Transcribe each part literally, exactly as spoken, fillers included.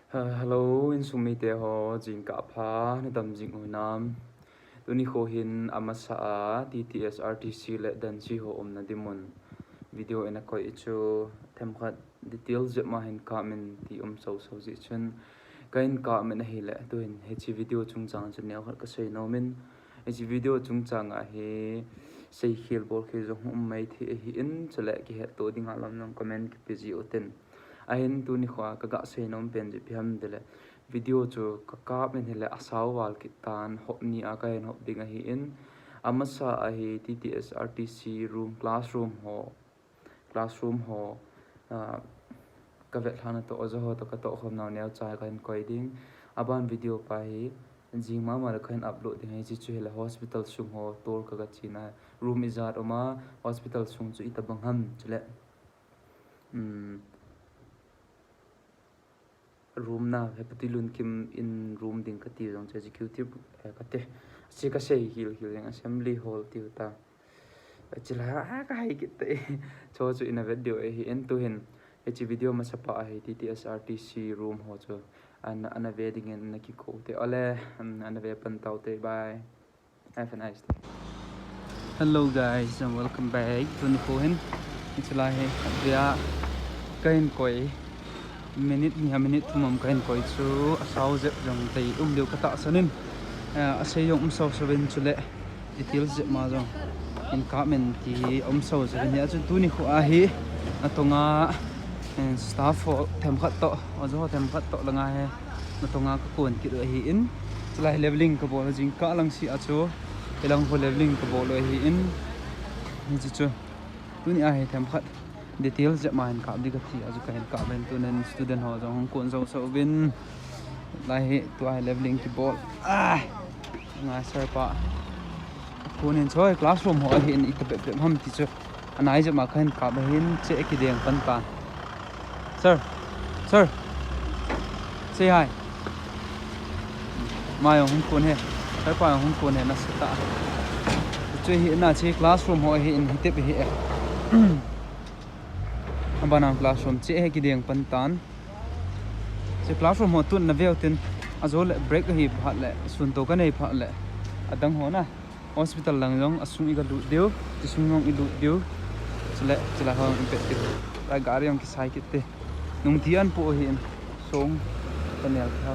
Ha, hello, insung mite ho, jingkah pha, nadam jing u hinam. Tuni kho hin amasa a, T T S R T C le Dansi ho umna dinmun video ina koi chu, themkhat detail jep ma hin kap in ti um soso jeh chun, ka hin kap in ahile, tuhin hiche video chungchang chu neokhat ka seinom in, hiche video chungchang a hi seikhel bolkhel jong um maithei ahin, chule kihetto dinga lam jong comment kipe ji utin. Ahin tuni kho a ka ga seinom pen chu ipi ham tile, video chu ka kap in hile asao val kit tan, hop ni a ka hin hop ding ahin, amasa a hi T T S R T C room, classroom ho, classroom ho, ah, ka vetlhahna toh, oja ho toh ka tohkhomnau neocha ka hin koi ding. Aban video pa hi jing mama le ka hin upload ding ahi, hiche chu hile hospital sung ho tour ka ga chena, room ijat um a, hospital sung chu itobang ham chule, um, room na, Hepati Lunkim in room ding kati jong chu executive, eh, kati. Hiche ka seikhel khel jeng, assembly hall tiu ta. Hiche la, a, ka hai kit tai. Chu chu ina vet diu ahin tuhin, hiche video masapa a hi T T S R T C room ho chu ana, ana ve dingin na kikou te. Ole, um, ana ve pan tau te. Bye. Have a nice day. Hello guys, and welcome back. Tuni kho hin, hiche la hi, khatvei a ka hin koi. Minute ni a minute thum um ka hin koi chu, asao jep jong tei um diu ka tahsan in. Eh, asei jong um soso in chule, detail jep ma jong hin kap in ti um soso in. Hia chu tuni kho a hi, natonga, eh, staff ho themkhat toh, oja ho themkhat toh langa hi, natonga ka kon kit u ahin. Chule hi leveling ka bol u, jingkah lang si a chu, hilang ho leveling ka bol u ahin. Hiche chu, tuni a hi themkhat detail jep ma hin kap ding kati a chu ka hin kap in, tunin student ho jong hung kon soso uvin. Lai hi, tua hi leveling kibol. Ah! Nga sir pa. Kunin choi classroom ho ahin, iti bep bep ham ti chu. Anai jep ma ka hin kap ahin, che kideng pan tan. Sir. Sir. Say hi. Ma jong hung kun e. Sir pa jong hung kun e, nasa tah. Chu hi na, hiche classroom ho hi in, hitep hi e. Abana classroom che hi kideng pan tan. Hiche classroom ho tun na veu tin, ajo le break ahi phat le, sun to ka nei phat le, adang ho na. Hospital lang jong asung i ga lut diu, hiche sung jong i lut diu. Chule, chule hung i pet diu. Lai gari jong kisai kit te. Nung ti an po hi in song ka nel tha.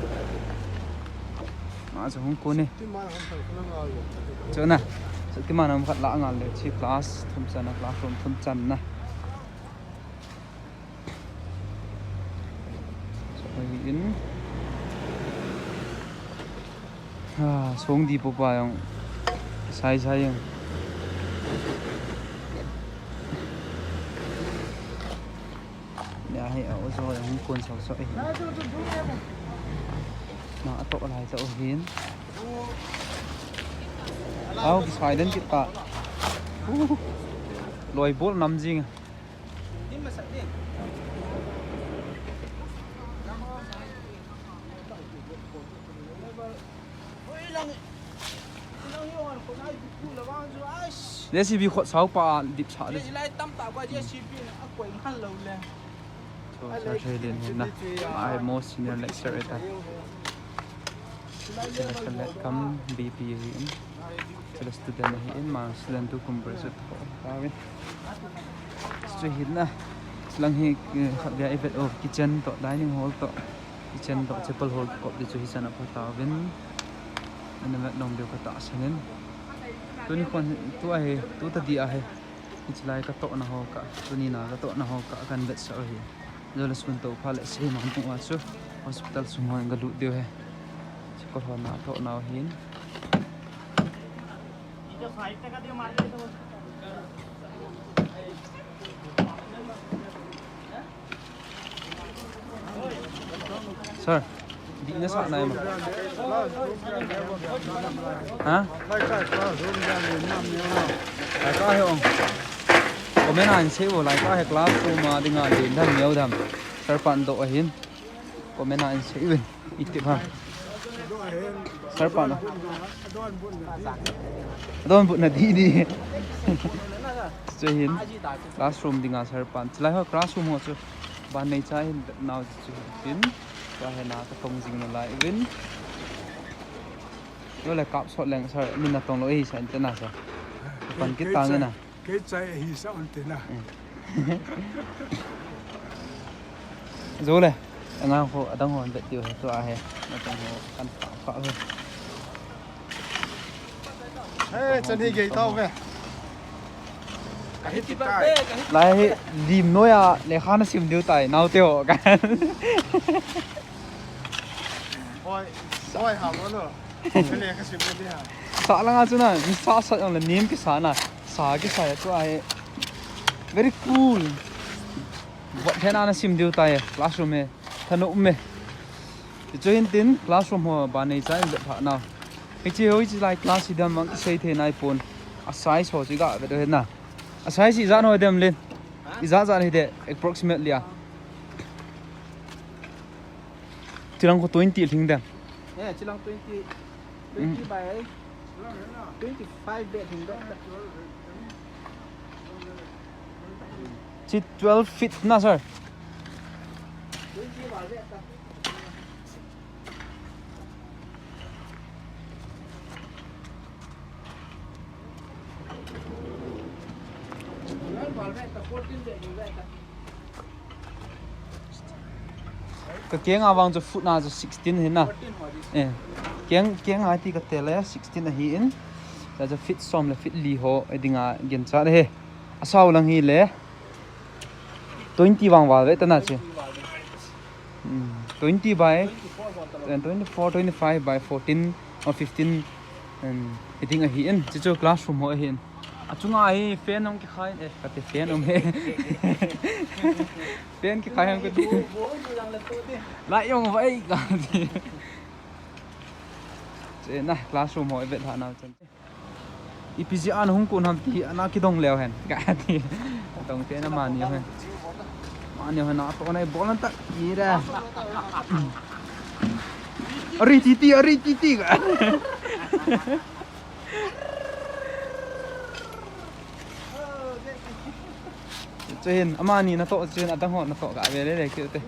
Ma jong hung kun e. Chuna, Shaktiman ham khat la ngal le, hiche class thum channa, classroom thum channa. Choi in. Ha, song di popa jong. Sai sai jong. Nia hi a oja jong hung kun soso e. Ma atoh lai tah u hin. Au, kisai den kit ta. Uh, loi bol nam jing. J C B khot sao pa dip sa de. So, Sir Thei Lin hin na, a hi most senior lecturer ta. Senior lecturer kam B P hi in. Chule student ahi in, ma student tu kum graduate ho tavin. Chu hin na, chulang hi, eh, khatvei a i vet u kitchen toh, dining hall toh, kitchen toh, chapel hall kikop di chu hichan a pha tauvin. Ina vet nom diu ka tahsan in. Tuni khon hi, tu ahi, tu tadi ahi. Hiche lai ka tohna ho ka, tuni na ka tohna ho ka, kan vetsah u ahi. Jole sun to pha le sei ma mu a chu hospital sung hon ka lut diu ahi. Chikol hon na tohna u hin. Sir, di na sa nai ma. Ha? Lai ka hi ong. Comment a hin sei vo, lai ka hi classroom a dinga din dam neo dam. Sir pan doh ahin. Comment a hin sei uvin. Iti pha. Sir pan. Adonbutna di di. Chu hin. Classroom dinga sir pan. Chulai ho classroom ho chu. Ban nei cha hin nau chu hin. Ka hena ka tong jing nalai uvin. Lo le kap sot leng sir, min natong lou ahi sa inte na sir. Pan kit tang na. Kei chai ahi sa un te na. Zo le. Anga ho adang ho vet diu he tua he. Natong ho kan pa pa ho. He, chan hi gei tau ve. Lai hi lim noi a lekha na sim diu tai, naote ho kan. Oi, oi, ha, bolo. Lekha sim diu ha. Sa langa chu na, mi sa sa jong le nim kisa na, sa kisa ya chu ahi. Very cool. Vot hena na sim diu tai, classroom he. Thanom e. Ti chu hin tin classroom ho ba nei cha in vet pha nau. Hichi ho hichi lai class hi dam mang sei thei nai pon. A size ho chu ga vet o hena. A size hi jan ho dem lin. I jan jan hi de approximately a. Chilang ko twenty thing dem. Eh, chilang twenty, twenty by twenty-five be thing dem. Chi twelve feet na, sir. Ka keng a vang chu foot na chu sixteen hi na. Eh. Keng, keng a ti ka te le sixteen ahi in. Ta chu feet som le feet li ho e dinga gen cha le he. A sau lang hi le. Twenty vang val ve ta na che. Hmm, twenty by, eh, twenty-four, twenty-five by fourteen or fifteen, um, I think ahi in. Chi chu classroom ho ahi in. A chunga hi fan hung kikhai in, eh, ka ti fan um he. Fan kikhai hung ka ti. Lai jong vai ka ti. Che na classroom ho i vet ha nau chan. Ipi jeh a na hung kun ham ti, ana kidong leu hen. Ka ti. Dong te na mani hen. Mani hen na to na bol an tak ti re. Ari ti ti, ari ti ti ka. Chu hin, amani na to, chu hin, adang ho na to ka ve le le ki te.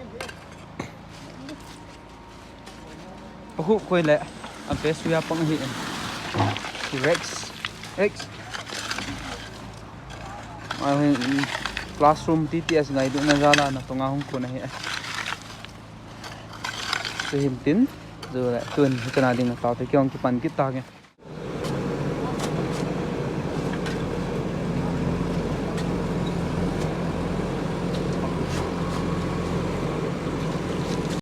Pahup koi le, a pe suya pang hi. Rex, Rex. A hin, classroom T T S ngai du na jala na tonga hung kun ahi. Chu hin tin, chu le, tun, chu na ding na tau te kiong kipan kit ta ke.